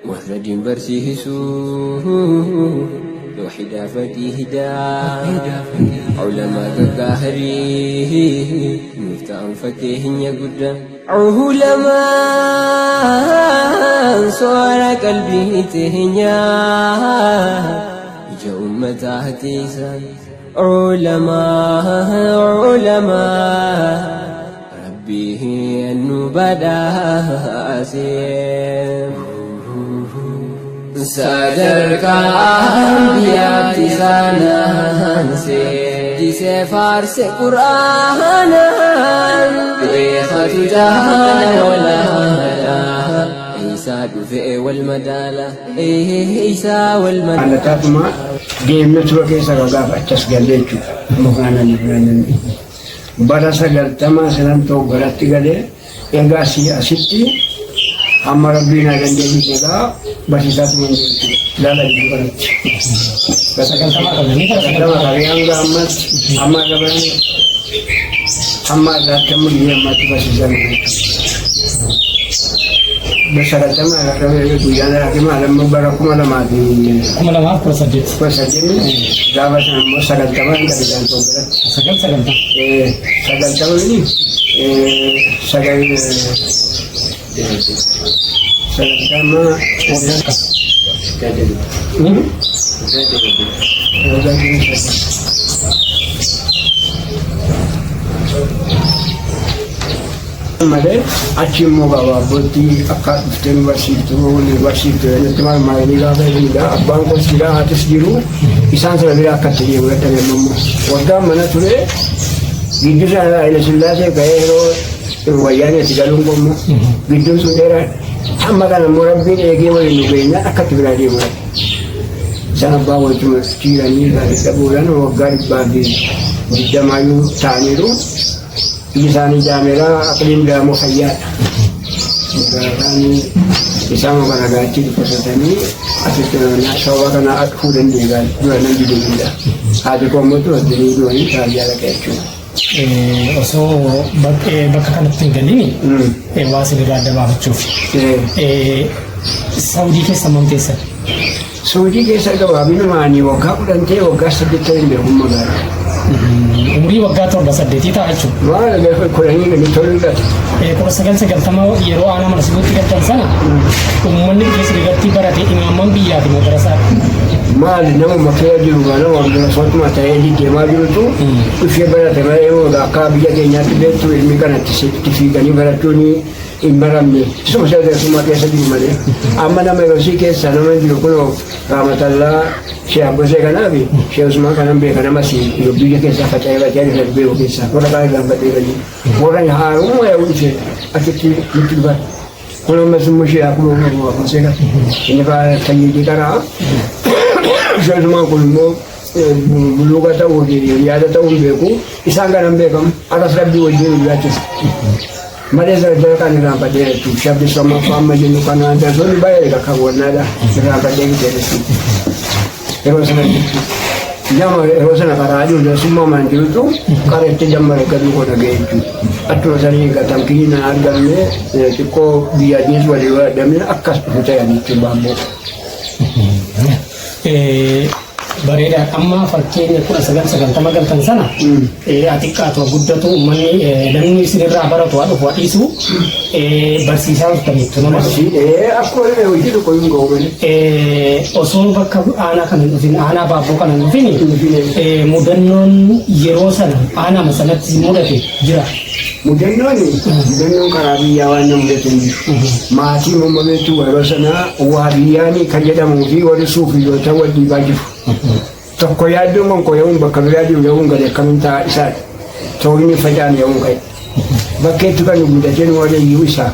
Warra diin barsiisu tawxiidaaf aqiidaa ulamaa gaggaarii nuuf ta'an fakkeenya guddaa. Ulamaan soora qalbii teenyaa ija ummataa tiisan. Ulamaa ulamaa rabbii nu badhaase. Sadarkaa ambiyaatti isaananse disee faarse quraanaan beekatu jaala walaala isaa dhufee wal madaala isaa wal madaala. Alataatuma deemna tura keessa gaafa achas galee jechuudha. Mukaanani biranani. Bara 90 sanan ta'u garatti galee egaa asitti hamma rabbiin haa dandeessise egaa barsiisaatuma hin jiru jechuudha. Ilaala gidduu kanatti. Bara 90 qabanii bara 90 qabee hanga ammaatti amma qabanii hamma irraatti amma biyya ammaatti barsiisaa jiru jechuudha. Bara 90 irraa qabee guyyaan irraa fi maal amma bara 2000 fi 2018. 18 gaafa sana immoo 90 hin qabe isaan ta'u biratti. Sagal sagaltama. 90 mini sagal 90 waggaa malee achi immoo gabaabootti akka dhuftee nu barsiiftu nu barsiiftu nutti maal maalii gaafa jedhudha abbaan koos jira haatis jiru isaan sana bira akka itti deemu dadhabe immoo waggaan mana ture gidduu sana Haile Sillaasee ka'ee yeroo wayyaanee itti galuun qommu gidduun sun dheeraa hamma kana immoo rabbiin eegee waliin nu geenyaan akka itti biraa deemu isaan abbaa wajjuma jiiranii irraa dadhabuudhaan waggaa 120-yyuu ta'aniiru. Iji isaanii jaameera, aqliin biraa immoo fayyaadha. Konkolaataan isaan kana gaachii dhukkubsatanii asitti sababa kana dhufuu danda'e dura nan dide. Haati koo immoo dura du'anii saayyaa dhaqee jechuudha. Osoo bakka kanatti hin galiin waa isin irraa adda baafachuuf. Saawudii keessa mam teessan? Suudii keessa gabaabinumaan waggaa 10 ta'e waggaa 8 hin beeku magaalaa. Umurii waggaa 7 8 ta'a jechuudha. Maal gaafa 10 gadi toluu. 1990 yeroo aanaa mana sibuutti galtan sana uummanni dhufee isin irratti barate imaamman biyyaa fi madarasaadha. Maal nama kee jiru nama madrasotuma ta'ee deddeemaa jirutu dhufee barate malee yoo akka biyya keenyaatti beektu ilmi kanatti sitti fiiganii barachuun hin baramne. Isuma sadarkuma keessa jiru malee. Amma nama yeroo sii keessa nama jiru kunoo Raamatallaa Shee Abbosee kanaaf Shee Usmaan kanan beeka nama si biyya keessaa faca'ee faca'ee dhufe beeku keessaa warra kaan irraan badhee badii warra haarummaa yoo dhufe achitti nutti dhufan. Kun ammas immoo Shee Akkuma Abbosee kana inni faa tayyidii karaa Shee Usmaan kun immoo buluuga ta'uu fi yaada ta'uu hin beeku isaan kanan beekamu akkas rabbii wajjin jiraachisa. Malee daldala kan irraanfadhee jechuudha. Shabbi sommaffaa amma jennu kana darsoonni baay'ee bakka wannaadha irraanfadhee bitee jechuudha. Yeroo sana jechuudha. Nama yeroo sana karaa jiru darsummaa maan jirutu kareetti dammare gaduu koo dhaga'e jechuudha. Achuma sanii gatamkii na argamne xiqqoo biyya adiis walii adamne akkas dhufu ta'an jechuudha baabboo. Bareeda amma fakkeenya 1990 galtan sana xiqqaatu guddatu uummanni namni isinirraa baratu haa dhufu haa dhiisu barsiisaa turtaniittu nama dhufu. Akkuma hojii tokko hin ga'u malee. Osoo bakka aanaa kana hin dhufin aanaa baabboo kana hin dhufin mudannoon yeroo sana aanaa sanatti mudate jira. Mudannoon karaa biyyaa waan na mudate hin jiru. Maatii mamma beektu yeroo sanaa waadiyyaanii kan jedhamuu fi warri suufiyyoota wal dhiibaa jiru. Tokko yaaddoon konko yaa'uun bakka biraa jiru yaa'uun gadi akkamiin ta'a isaadha. Tooyni facaan yaa'uun ka'e. Bakkeetti kan nu guddatee nu waliin isaa.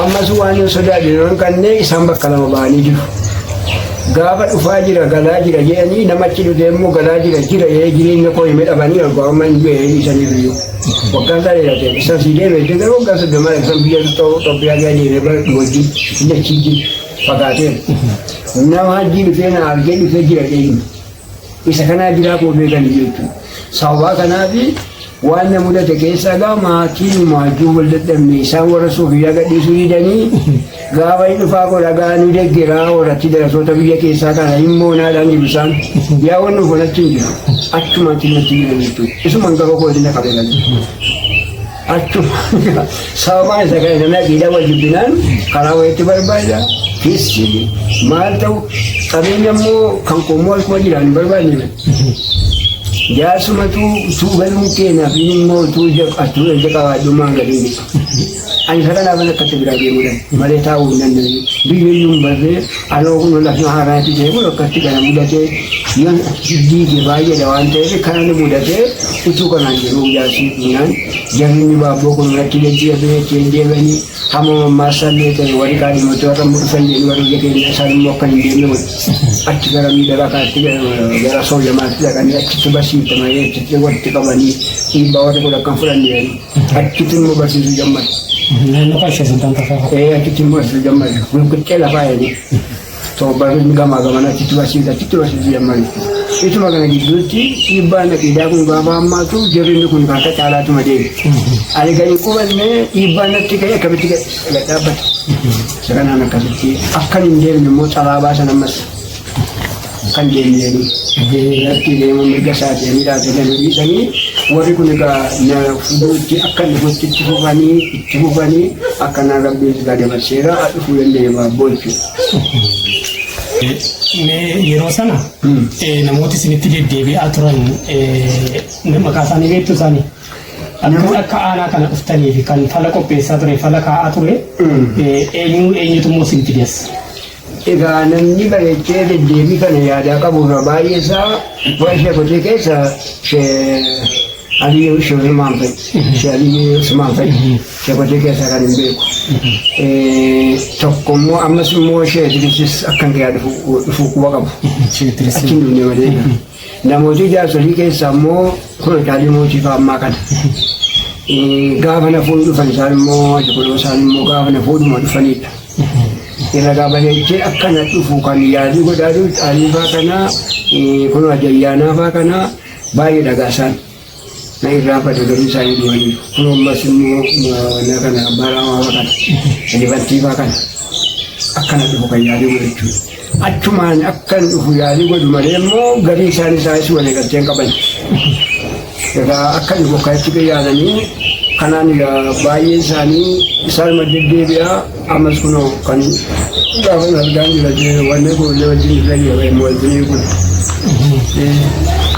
Ammas waan hin sodaadhe yeroo kanneen isaan bakka lama ba'anii jiru. Gaafa dhufaa jira galaa jira jedhanii namachi dhufee immoo galaa jira jira jedhee jireenya koo himee dhabanii waggaa hin du'e isaniif iyyuu. Waggaan isaa dheerate isaan sii deeme iddoo garuu waggaa 30 isaan biyya Itoophiyaa gadi deemee bara wajjin inni achi jiru fagaateera. Nama hajjii dhufee na argee dhufee jira jedhee isa kanaa jiraa koo beekan jechuudha. Sababaa kanaafi Waan na mudate keessaa gaa maatiin maajjuu wal dadhabne isaan warra suufiyyaa gadhiisuu didanii gaafa inni dhufaa koo dhagaa nu deggeraa warratti darasoota biyya keessaa kana hin moonaadhaan jiru isaan yaa wanni kun achi hin jiru achumaan natti jiran jechuudha. Isuma hangafa kootiin na qabe galee. Achuma sababaan isa kana namni aqiidaa wal jibbinaan karaa wayitti barbaada keessi maal ta'u qabeenya immoo kan qomoo akkuma jiraan hin barbaanne. Jaarsumatu utuu galuu keenyaaf inni immoo utuu ija atuu ija qabaadhummaan gadiin jedhu. Ani isa kanaaf akkatti biraa deemuudhaan malee taa'uu hin dandeenye. Biyya iyyuu hin barree anoo kun lafa haaraatti ta'e kun akkatti kana mudatee yoon diige baay'eedha waan ta'eef kana ni mudatee utuu kanaan jiru jaarsi duunaan jarri inni baabboo kun irratti deddeebi'ee itti deddeebi'anii hamma mammaassallee ta'e warri kaadhimatu warra dhufan jedhu warri biyya keenya isaan immoo akka hin deemne godhu. Achi gara miidhagaa kanatti gara soolamaatti dhaqanii achitti barsiifte malee achitti walitti qabanii dhiibbaa warri kun akka hin fudhanne jedhanii achitti immoo barsiisuu jammatu. Naannoo kan ishee sultaan tafaa. Ee achitti immoo barsiisuu jammatu. Gurguddee lafaa jedhanii. Torban gamaa gamana achitti barsiisa achitti barsiisuu jammatu. Ituma kana gidduutti dhiibbaan aqiidaa kun gaafa hammaatu jarri inni kun harka caalaatuma deeme. Ani gadi qubanne dhiibbaan natti ka'e akkamitti gad dhaabbata. Isa kanaan akkasitti akkan hin deemne immoo xalaabaa sana ammas kan deemneen irratti deemuun mirga isaatii ani dhaabbatanii dhiisanii warri kun egaa na fuudhuutti akka inni gotti itti fufanii akkanaan rabbiin egaa dabarseera dhufuu danda'e baabboo jechuudha. Mee yeroo sana namooti isinitti deddeebi'aa turan maqaa isaanii beektu isaanii? Akka aanaa kana dhuftanii fi kan fala qopheessaa ture, fala kaa'aa ture, eenyu eenyutu immoo isin fides? Egaa namni bareechee deddeebii kana yaadaa qabu irra baay'ee isaa warra sheekotee keessa shee Aliyyi Usmaan fa'i. Shee Aliyyi Usmaan fa'i. Sheekotee keessaa kan hin beeku. Tokko immoo ammas immoo shee Idrisis akkan kee dhufu quba qabu. Achi hin dhufne malee. Namooti jaarsolii keessaa immoo kun Caalii Mootii fa'aa ammaa kana. Gaafa na fuudhu dhufan isaan immoo jikoloo isaan immoo gaafa na fuudhuma dhufanidha. Irra bareechee akkana dhufu kan yaalii godhaa jiru Caalii fa'aa kana kun Ajayyaanaa fa'aa kana baay'ee dhagaa isaan. Na irraanfate garuu isaanii du'aniiru. Kun ammas immoo na kana Baraamaa fa'aa kana Libantii fa'aa kana akkana dhufu kan yaalii godhu jechuudha. Achumaan akkan dhufu yaalii godhu malee immoo garii isaan isaanis walii galteen qaban. Egaa akka dhufu akkasitti yaalanii kanaan egaa baay'een isaanii isaan deddeebi'aa ammas kunoo kan gaafa argaan jira wanni kun wajjin jira wajjin kun.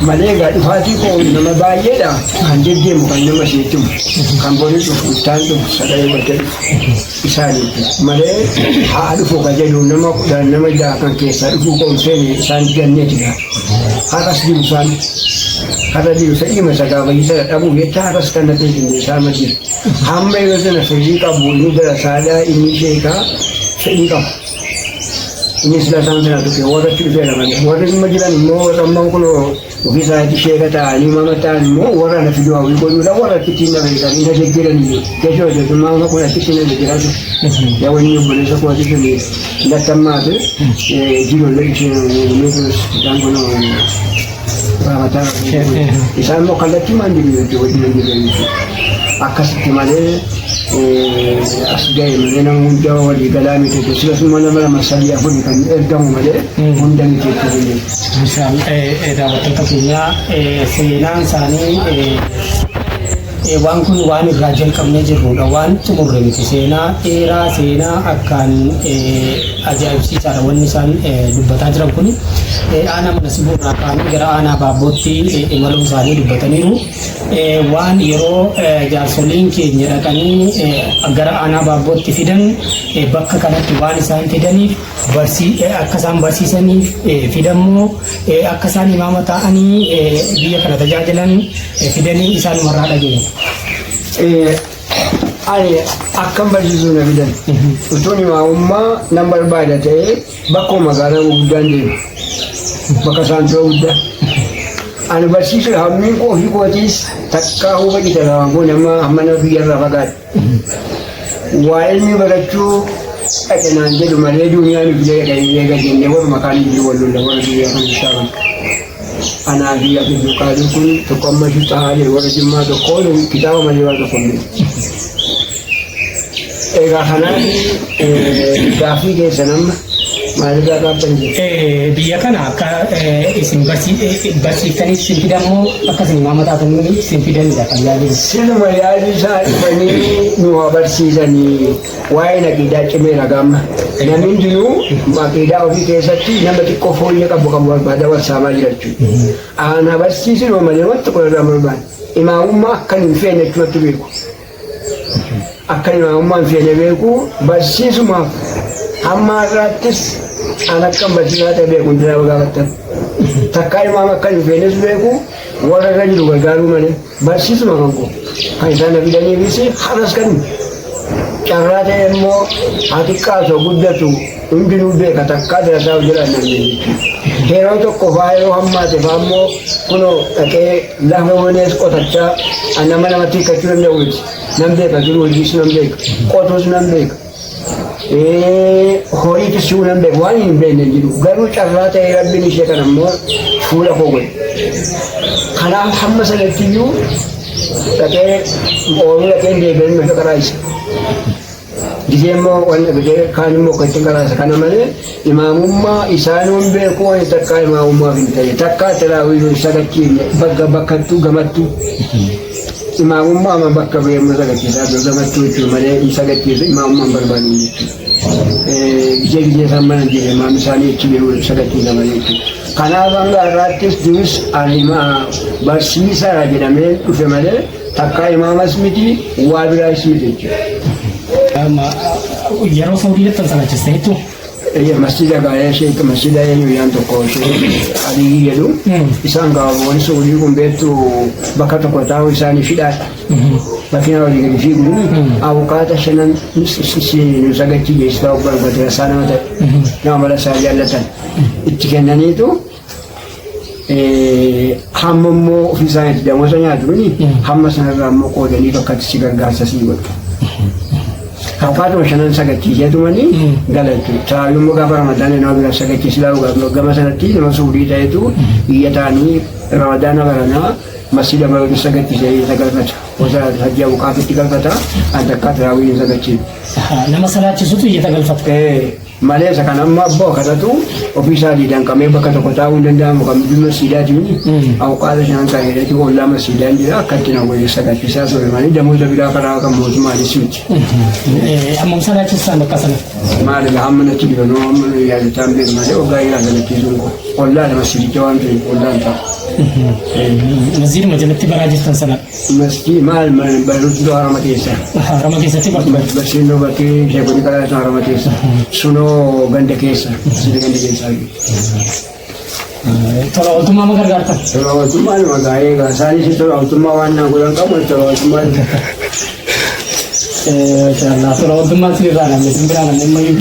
Malee egaa dhufaatii koo nama baay'eedha kan deddeemu kan nama seetumu kan borii dhufu ittaan dhufu sagalee wajjin dhufu isaanii malee haa dhufu kan jedhu nama 10 nama 6 kan keessaa dhufuu koo hin feene isaan ganneetidha. Har'as jiru isaan har'a jiru fedhii masa gaafa sana dhabuu jecha har'as kan na ta'e isaan jiru. Hamma yeroo sana fedhii qabu inni darasaadhaa inni sheekaa fedhii qabu. Inni sila isaan sana dhufe warra achi dhufeera malee warri dhimma jiran immoo warra ammaa kun ofii isaaniitti sheeka ta'anii mama ta'an immoo warra na fiduu hawwii godhuudha warra achitti na beekanii na deeggaranii jechuudha jechuudha mama kun achitti na deeggaraa jiru. Yaa wanni obboleessa kootii sun lattammaate jiru isheen isaan kun raafataa isaan immoo kallattii maan jiru jechuudha wajjin jiru jechuudha. Akkasitti malee as ga'e malee nama hunda walii galaa miti jechuudha. Silasuma nama lama sadii afur kan ergamu malee hunda miti jechuudha. Isaan daawwattoota keenyaa seenaan isaanii waan kun waan irraa jalqabnee jirrudha. Waan xumurre miti. Seenaa dheeraa, seenaa akkaan ajaa'ibsiisaadha wanni isaan dubbataa jiran kun. Aanaa mana sibuu irraa ka'anii gara aanaa baabbootti imaluu isaanii dubbataniiru. Waan yeroo jaarsoliin keenya dhaqanii gara aanaa baabbootti fidan bakka kanatti waan isaan fidaniif akka isaan barsiisaniif fidammoo akka isaan imaama ta'anii biyya kana tajaajilan fidanii isaanumarraa dhageenya. Ani akkam barsiisuu na fidan. Utuun imaamummaa nan barbaada ta'ee bakkuma magaalaa guddaan deema. Bakka saantura guddaa. Ani barsiisuu hammiin koo ofii kootiis takkaa huba jita lamaan koo nama hamma nama biyyarraa fagaadhe. Waa ilmi barachuu dhaqe naan jedhu malee duniyaan fidee dhaqee eega jennee warra maqaan jiru wal lolla warra duniyaa kan isaa. Anaa fi Abdulqaadir kun tokko amma ishii xahaa jedhu warra Jimmaa tokko kitaaba malee waan tokko hin beeku. Egaa kanaaf gaaffii keessan amma maalirraa dhaabban jedhu. Biyya kana akka isin barsiiftaniif isin fidan moo akka isin imaama taatanii isin fidanidha kan yaadni. Siluma yaadni isaa dhufanii nu haa barsiisanii waa'een aqiidaa cimeera gaamma. Namni hundinuu aqiidaa ofii keessatti nama xiqqoo fooyyee qabu qabu barbaada wal saamaa jira jechuudha. Ana barsiisinoo malee wanti tokko irraa barbaada. Imaamummaa akkan hin feene jechuudha beeku. Akka imaamummaa hin feene beeku barsiisumaaf hamma har'aattis an akkan barsiisaa ta'e beeku hin jira gaafattan. Takkaa imaama akkan hin feenes beeku warra irra jiru gargaaruu malee barsiisuma kan koo kan isaan na fidaniifis har'as kan carraa ta'e immoo haa xiqqaatu guddatu hundinuu beeka takkaa darasaa hojjetan namni jechuudha. Yeroo tokko faa yeroo hammaate faa immoo kunoo dhaqee lafa wanees qotachaa nama namatti hiikkachuu danda'u miti. Nan beeka jiru hojiis nan beeka qotuus nan beeka. Horii tisuu nan beeka waan hin beekne jiru garuu carraa ta'e rabbiin ishee kana immoo fuula koo godhe. Kanaaf hamma sanatti iyyuu dhaqee ooluu dhaqee deebi'ee meeshaa karaa isa. Gisee immoo wanna bitee kaan immoo kan ittiin karaa isa kana malee imaamummaa isaanuun beeku waan takkaa imaamummaaf hin ta'e takkaa tiraawii hin sagachiifne bakka bakkattuu gamattuu. Imaamummaa ama bakka bu'ee immoo sagachiisaa jiru gamattuu jechuun malee hin sagachiisu imaamummaa hin barbaadu jechuudha. Gisee gisee isaan mana jiru imaamni isaanii achi jiru sagachiisa malee jechuudha. Kanaaf hanga har'aattis duris ani barsiisaa jedhamee dhufe malee takkaa imaamas miti waa biraas miti jechuudha. Yeroo Saudii jettan sana achisteettu. Masjida gaa'ee sheek masjida eenyu tokko sheek Aliyyi jedhu isaan gabaaboo Saudii kun beektu bakka tokko taa'u isaanii fidhaadha. Makiina walii gadi fiigu awukaata shanan nu sagachi geessisaa barbaade rasaa nama ta'e nama mala isaa jaallatan itti kennaniitu hamma immoo ofii isaaniitti damoota nyaatu kuni hamma sanarraa immoo qoodanii bakka itti si gargaarsa sii godhu. Awukaatuma shanan sagachiisee tumanii gala jechuudha. Taraawiin immoo gaafa Ramadaana nama bira sagachiisaa gama sanatti nama Suudii ta'etu biyya ta'anii Ramadaana baranaa masjida baruutu sagachiisee isa galfata. Gosa hajji awuqaafitti galfata. An takkaa taraawiin hin sagachiisu. Nama salaachisutu iyyata galfata. Malee isa kan amma abbaa kanatu ofii isaatii danqamee bakka tokko taa'uu hin danda'amu kan biyya masjiidaatiin awqaata shanan kan hidhatu ollaa masjiidaan jira akka itti nama sagachiisaa ture malee damoota biraa karaa kan mootummaanis miti. Ammam salaachisan bakka sana? Maali hamma natti dhibanuu hamma nu yaadataan beeku malee waggaa irraa galachiisuun koo ollaan masjiidicha waan ta'eef ollaan ta'a. Masjiiduma jalatti baraa jirtan sana. Masjii maal barruutu harama keessa. Harama keessatti bartu. Barsiisnoo bakkee sheekonni karaa isaa harama keessa. Sunoo ganda keessa. Masjiida ganda keessaa. Tola ooltummaa ma gargaartan? Tola ooltummaa nama gaa'ee egaa isaanis tola ooltummaa waan naa godhan qabu tola ooltummaa. Mashallah tola ooltummaan sirraa namni sin biraa namni ammayyuu.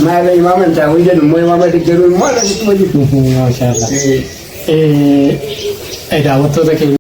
Maala imaama hin taa'u jedhu immoo imaama deeggaruu immoo akkasitti hojjetu. Mashallah. Daawwattoota keenya.